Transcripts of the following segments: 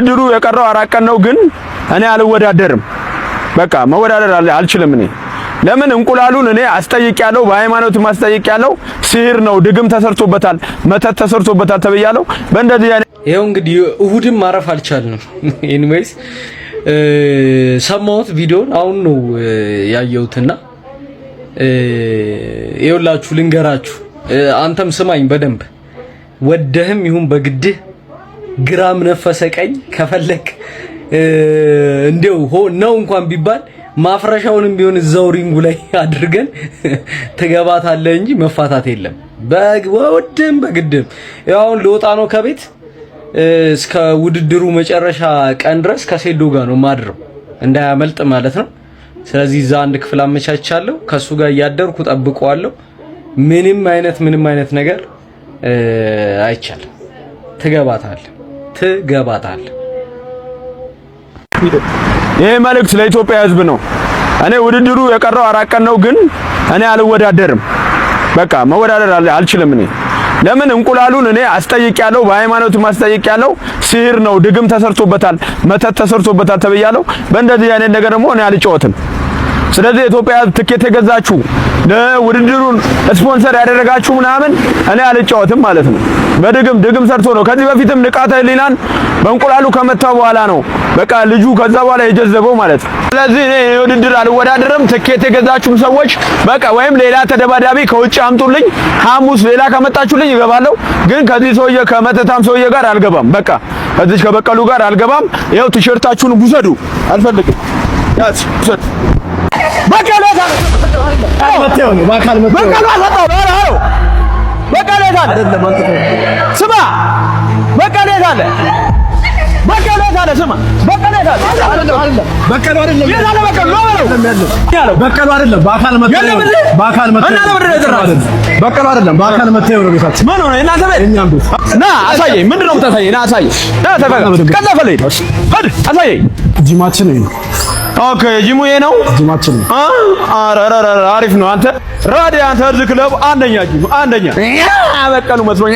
ውድድሩ የቀረው 4 ቀን ነው፣ ግን እኔ አልወዳደርም። በቃ መወዳደር አልችልም እኔ። ለምን? እንቁላሉን እኔ አስጠይቄያለሁ፣ በሃይማኖትም አስጠይቄያለሁ። ሲህር ነው፣ ድግም ተሰርቶበታል፣ መተት ተሰርቶበታል ተብያለሁ። በእንደዚህ አይነት ይኸው እንግዲህ እሁድም ማረፍ አልቻልንም። Anyways ሰማሁት፣ ቪዲዮን አሁን ነው ያየሁትና ይኸውላችሁ ልንገራችሁ፣ አንተም ስማኝ በደንብ። ወደህም ይሁን በግድህ፣ ግራም ነፈሰ ቀኝ፣ ከፈለክ እንዲያው ሆ ነው እንኳን ቢባል ማፍረሻውንም ቢሆን እዛው ring ኡ ላይ አድርገን ትገባታለህ እንጂ መፋታት የለም። በወድም በግድም ያው አሁን ልወጣ ነው ከቤት። እስከ ውድድሩ መጨረሻ ቀን ድረስ ከሴዶ ጋር ነው ማድረው፣ እንዳያመልጥ ማለት ነው። ስለዚህ እዛ አንድ ክፍል አመቻችቻለሁ። ከሱ ጋር እያደርኩ ጠብቀዋለሁ። ምንም አይነት ነገር አይቻልም። ትገባታለህ፣ ትገባታለህ። ይሄ መልእክት ለኢትዮጵያ ሕዝብ ነው። እኔ ውድድሩ የቀረው 4 ቀን ነው፣ ግን እኔ አልወዳደርም። በቃ መወዳደር አልችልም እኔ። ለምን? እንቁላሉን እኔ አስጠይቄያለሁ፣ በሃይማኖትም አስጠይቄያለሁ። ሲህር ነው፣ ድግም ተሰርቶበታል፣ መተት ተሰርቶበታል ተብያለሁ። በእንደዚህ አይነት ነገር ደግሞ እኔ አልጫወትም። ስለዚህ የኢትዮጵያ ሕዝብ፣ ትኬት የገዛችሁ፣ ለውድድሩን ስፖንሰር ያደረጋችሁ ምናምን፣ እኔ አልጫወትም ማለት ነው። በድግም ድግም ሰርቶ ነው። ከዚህ በፊትም ንቃተ ህሊናን በእንቁላሉ ከመታው በኋላ ነው በቃ ልጁ ከዛ በኋላ የጀዘበው ማለት ነው። ስለዚህ እኔ የውድድር አልወዳደርም። ትኬት የገዛችሁም ሰዎች በቃ ወይም ሌላ ተደባዳቢ ከውጭ አምጡልኝ። ሐሙስ ሌላ ከመጣችሁልኝ እገባለሁ። ግን ከዚህ ሰውዬ ከመተታም ሰውዬ ጋር አልገባም። በቃ ከዚህ ከበቀሉ ጋር አልገባም። ይኸው ቲሸርታችሁን ውሰዱ፣ አልፈልግም። ያዝ፣ ውሰድ። በቀሉ በቀሉ አልወጣም። ኧረ በቀሉ የት አለ? ስማ፣ በቀሉ የት አለ? በቀሉ የት አለ? ስማ፣ በቀሉ የት አለ? በቀሉ አይደለም። የት አለ በቀሉ? ነው በለው። ያለው በቀሉ አይደለም። በአካል መጥተው የለም እንዴ? በአካል መጥተው እና ለምንድን ነው የጠራኸው? በቀሉ አይደለም። በአካል መጥተው ነው ቤታችን። ምን ሆነ? የእናንተ ቤት? የእኛም ቤት። ና አሳየኝ። ምንድን ነው የምታሳየኝ? ና አሳየኝ። ና ተፈ ከዛ ፈለይ ሂድ አሳየኝ። ጂማችን ነው። Okay፣ ጂሙ ይሄ ነው። ጂማችን ነው። አ ኧረ ኧረ ኧረ አሪፍ ነው። አንተ ራዲያንት ሄልዝ ክለብ አንደኛ ጂም አንደኛ በቀሉ መስሎኝ።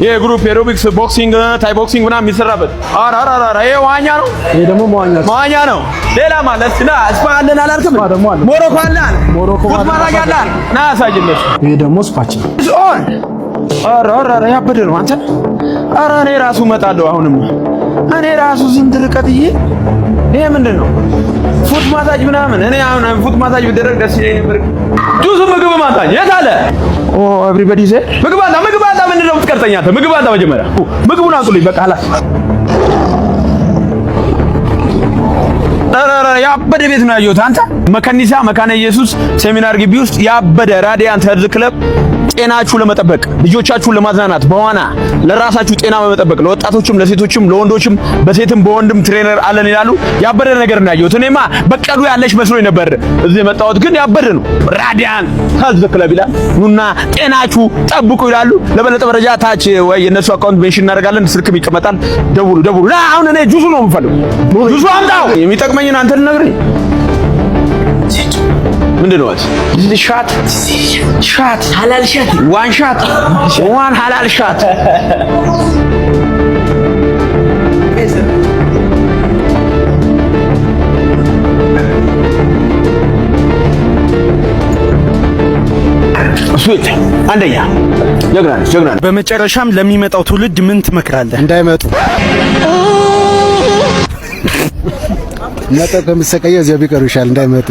ይሄ group aerobics፣ boxing፣ Thai boxing ምናምን የሚሰራበት። ኧረ ኧረ ኧረ ይሄ ዋኛ ነው። ይሄ ደግሞ መዋኛ። መዋኛ ነው። ሌላ ማለት ና spa አለን አላልክም? Spa ደግሞ አለ። ሞሮኮ አለ አለ። ሞሮኮ Foot አለ። ማድረግ አለ አለ። ና አሳየኝ እነሱ። ይሄ ደግሞ spa ችን። On ኧረ ኧረ ኧረ ያበደ ነው አንተ። ኧረ እኔ ራሱ እመጣለሁ። አሁንም እኔ ራሱ ስንት ርቀት ይሄ ምንድን ነው? Foot massage ምናምን። እኔ አሁን foot massage ቢደረግ ደስ ይለኝ ነበር። ጁሱ ምግብ ማሳጅ የት አለ? Oh, everybody say ምግብ አለ፣ ምግብ አለ። ምንድን ነው የምትቀርጸኝ አንተ? ምግብ አለ። መጀመሪያ ምግቡን አምጡልኝ። በቃ ሀላስ። ኧረ ኧረ ያበደ ቤት ነው ያየሁት አንተ። መከኒሳ መካነ ኢየሱስ ሴሚናር ግቢ ውስጥ ያበደ ራዲያንት ሄልዝ ክለብ። ጤናችሁ ለመጠበቅ፣ ልጆቻችሁን ለማዝናናት፣ በዋና ለራሳችሁ ጤና በመጠበቅ፣ ለወጣቶችም፣ ለሴቶችም፣ ለወንዶችም፣ በሴትም በወንድም trainer አለን ይላሉ። ያበደ ነገር ነው ያየሁት። እኔማ በቀሉ ያለች መስሎኝ ነበር እዚህ የመጣሁት፣ ግን ያበደ ነው። ራዲያንት ሄልዝ ክለብ ይላል። ኑና ጤናችሁ ጠብቁ ይላሉ። ለበለጠ መረጃ ታች ወይ የነሱ account mention እናደርጋለን፣ ስልክም ይቀመጣል። ደውሉ ደውሉ። ና አሁን እኔ ጁሱ ነው የምፈልገው። ጁሱ አምጣው። የሚጠቅመኝን አንተ ልነግርህ ምንድን ነው? Shot, shot, ሀላል shot። One shot, one ሀላል shot። Sweet አንደኛ። ጀግና ነች፣ ጀግና ነች። በመጨረሻም ለሚመጣው ትውልድ ምን ትመክራለህ? እንዳይመጡ። መጠው ከሚሰቃየው እዚያው ቢቀሩ ይሻል። እንዳይመጡ።